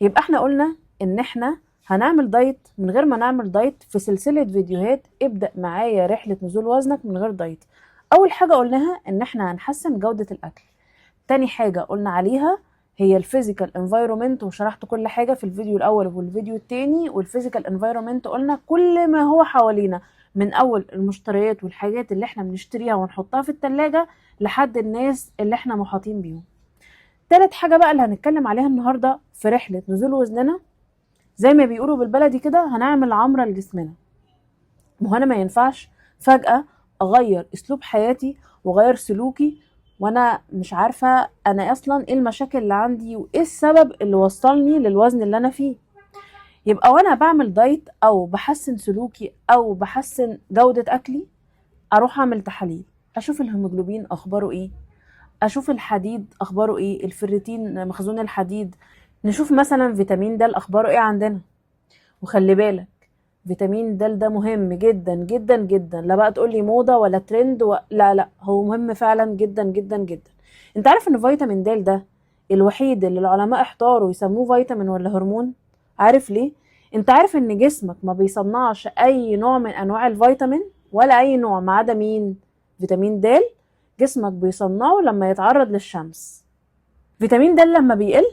يبقى احنا قلنا ان احنا هنعمل دايت من غير ما نعمل دايت في سلسلة فيديوهات ابدأ معايا رحلة نزول وزنك من غير دايت. اول حاجة قلناها ان احنا هنحسن جودة الاكل. تاني حاجة قلنا عليها هي ال physical environment، وشرحت كل حاجة في الفيديو الاول والفيديو التاني. وال physical environment قلنا كل ما هو حوالينا، من اول المشتريات والحاجات اللي احنا بنشتريها ونحطها في التلاجة لحد الناس اللي احنا محاطين بيهم. تالت حاجة بقى اللي هنتكلم عليها النهاردة في رحلة نزول وزننا، زي ما بيقولوا بالبلدي كده، هنعمل عمرة لجسمنا. ما هو انا ما ينفعش فجأة اغير اسلوب حياتي واغير سلوكي وانا مش عارفة انا اصلا ايه المشاكل اللي عندي وايه السبب اللي وصلني للوزن اللي انا فيه. يبقى وانا بعمل دايت او بحسن سلوكي او بحسن جودة اكلي، اروح اعمل تحاليل، اشوف الهيموجلوبين اخباره ايه، اشوف الحديد اخباره ايه، الفريتين مخزون الحديد، نشوف مثلا فيتامين د اخباره ايه عندنا. وخلي بالك فيتامين د ده مهم جدا جدا جدا، لا بقى تقولي موضة ولا ترند لا لا، هو مهم فعلا جدا جدا جدا. انت عارف ان فيتامين د ده الوحيد اللي العلماء احتاروا يسموه فيتامين ولا هرمون؟ عارف ليه؟ انت عارف ان جسمك ما بيصنعش اي نوع من انواع الفيتامين ولا اي نوع ما عدا مين؟ فيتامين د. جسمك بيصنعه لما يتعرض للشمس. فيتامين د لما بيقل،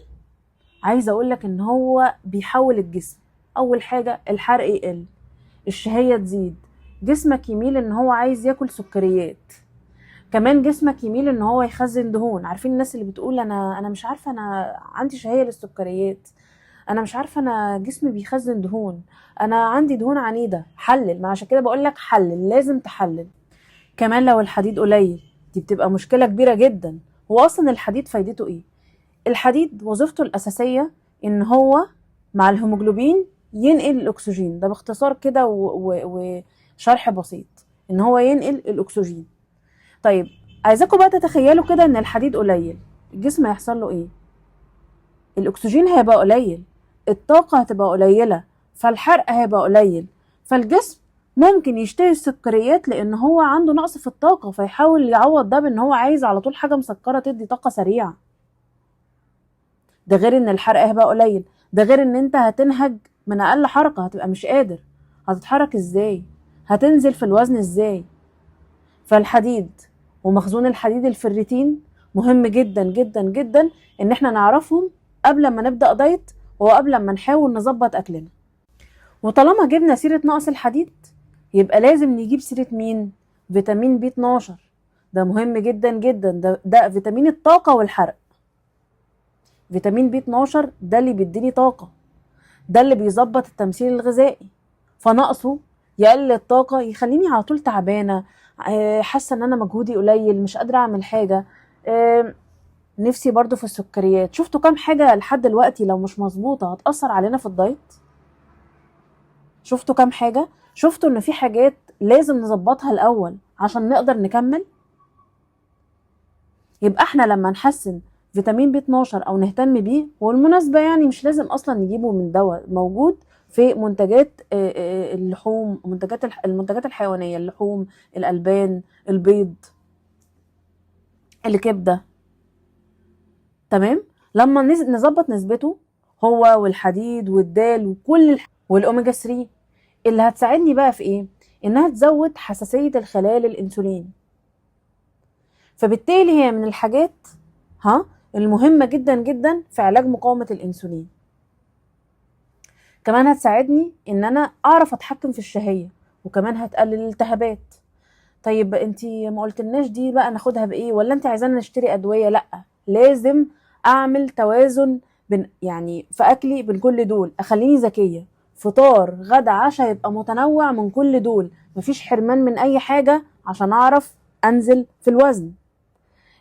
عايزه اقول لك ان هو بيحول الجسم. اول حاجة الحرق يقل، الشهية تزيد، جسمك يميل ان هو عايز ياكل سكريات، كمان جسمك يميل ان هو يخزن دهون. عارفين الناس اللي بتقول انا مش عارفه انا عندي شهية للسكريات، انا مش عارفه انا جسمي بيخزن دهون، انا عندي دهون عنيدة. حلل، ما عشان كده بقول لك حلل، لازم تحلل. كمان لو الحديد قليل دي بتبقى مشكلة كبيرة جدا. هو اصلا الحديد فايدته ايه؟ الحديد وظيفته الاساسية ان هو مع الهيموجلوبين ينقل الاكسجين، ده باختصار كده وشرح بسيط، ان هو ينقل الاكسجين. طيب عايزاكم بقى تتخيلوا كده ان الحديد قليل، الجسم هيحصل له ايه؟ الاكسجين هيبقى قليل، الطاقة هتبقى قليلة، فالحرق هيبقى قليل، فالجسم ممكن يشتهي السكريات لان هو عنده نقص في الطاقة، فيحاول يعوض ده بان هو عايز على طول حاجة مسكرة تدي طاقة سريعة. ده غير ان الحرق هيبقى قليل، ده غير ان انت هتنهج من اقل حركة، هتبقى مش قادر، هتتحرك ازاي، هتنزل في الوزن ازاي. فالحديد ومخزون الحديد الفريتين مهم جدا جدا جدا ان احنا نعرفهم قبل ما نبدأ دايت وقبل ما نحاول نظبط اكلنا. وطالما جبنا سيرة نقص الحديد يبقى لازم نجيب سيرة مين؟ فيتامين بي 12، ده مهم جدا جدا، ده فيتامين الطاقة والحرق. فيتامين بي 12 ده اللي بيديني طاقة، ده اللي بيظبط التمثيل الغذائي، فنقصه يقلل الطاقة، يخليني على طول تعبانة، حاسة ان انا مجهودي قليل، مش قادرة اعمل حاجة، نفسي برضو في السكريات. شفتوا كام حاجة لحد دلوقتي لو مش مظبوطة هتأثر علينا في الدايت؟ شفتوا كام حاجة؟ شفتوا ان في حاجات لازم نظبطها الاول عشان نقدر نكمل؟ يبقى احنا لما نحسن فيتامين بي 12 او نهتم بيه، والمناسبة مش لازم اصلا نجيبه من دواء، موجود في منتجات، اللحوم، المنتجات الحيوانية، اللحوم، الألبان، البيض، الكبدة. تمام؟ لما نظبط نسبته هو والحديد والدال وكل والأوميجا 3، اللي هتساعدني بقى في ايه؟ انها تزود حساسية الخلايا للإنسولين، فبالتالي هي من الحاجات المهمة جدا جدا في علاج مقاومة الإنسولين. كمان هتساعدني ان انا اعرف اتحكم في الشهية، وكمان هتقلل الالتهابات. طيب انتي ما قلتلناش دي بقى ناخدها بايه، ولا انتي عايزانا نشتري ادوية؟ لا، لازم اعمل توازن بين في اكلي بين كل دول، اخليني ذكية، فطار غدا عشاء يبقى متنوع من كل دول، مفيش حرمان من اي حاجة عشان اعرف انزل في الوزن.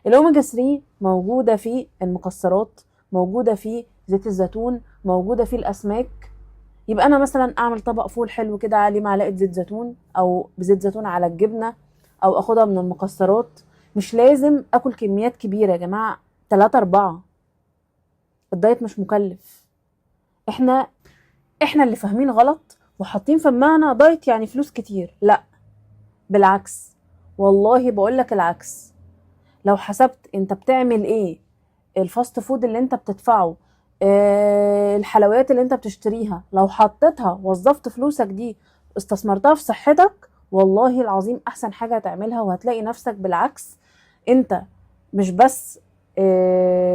الاوميجا 3 موجودة في المكسرات، موجودة في زيت الزيتون، موجودة في الاسماك. يبقى انا مثلا اعمل طبق فول حلو كده عليه معلقة زيت زيتون، او بزيت زيتون على الجبنة، او اخدها من المكسرات. مش لازم اكل كميات كبيرة يا جماعة، 3 4. الدايت مش مكلف، احنا اللي فاهمين غلط وحاطين في دماغنا دايت يعني فلوس كتير. لا بالعكس، والله بقولك العكس. لو حسبت انت بتعمل ايه، ال fast food اللي انت بتدفعه الحلويات اللي انت بتشتريها لو حطيتها، وظفت فلوسك دي استثمرتها في صحتك، والله العظيم احسن حاجة هتعملها. وهتلاقي نفسك بالعكس، انت مش بس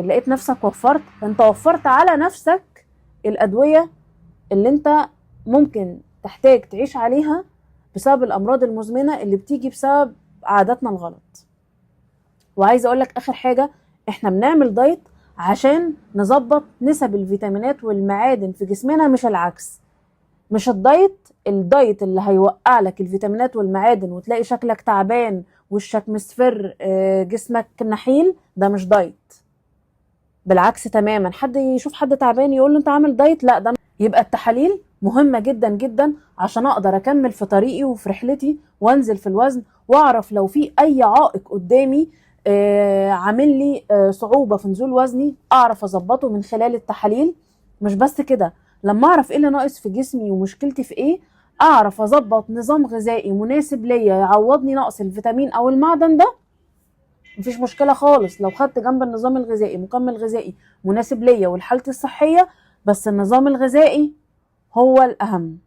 لقيت نفسك وفرت، انت وفرت على نفسك الأدوية اللي انت ممكن تحتاج تعيش عليها بسبب الأمراض المزمنة اللي بتيجي بسبب عاداتنا الغلط. وعايزة اقولك اخر حاجة، احنا بنعمل دايت عشان نظبط نسب الفيتامينات والمعادن في جسمنا، مش العكس. مش الدايت اللي هيوقع لك الفيتامينات والمعادن وتلاقي شكلك تعبان، وشك مصفر، جسمك نحيل، ده مش دايت. بالعكس تماما، حد يشوف حد تعبان يقول له انت عامل دايت، لا ده يبقى التحاليل مهمة جدا جدا عشان اقدر اكمل في طريقي وفي رحلتي وانزل في الوزن، واعرف لو في اي عائق قدامي عامل لي صعوبة في نزول وزني، اعرف اظبطه من خلال التحاليل. مش بس كده، لما اعرف ايه اللي ناقص في جسمي ومشكلتي في ايه، اعرف اظبط نظام غذائي مناسب ليا يعوضني نقص الفيتامين او المعدن ده. مفيش مشكلة خالص لو خدت جنب النظام الغذائي مكمل غذائي مناسب ليا ولحالتي الصحية، بس النظام الغذائي هو الأهم.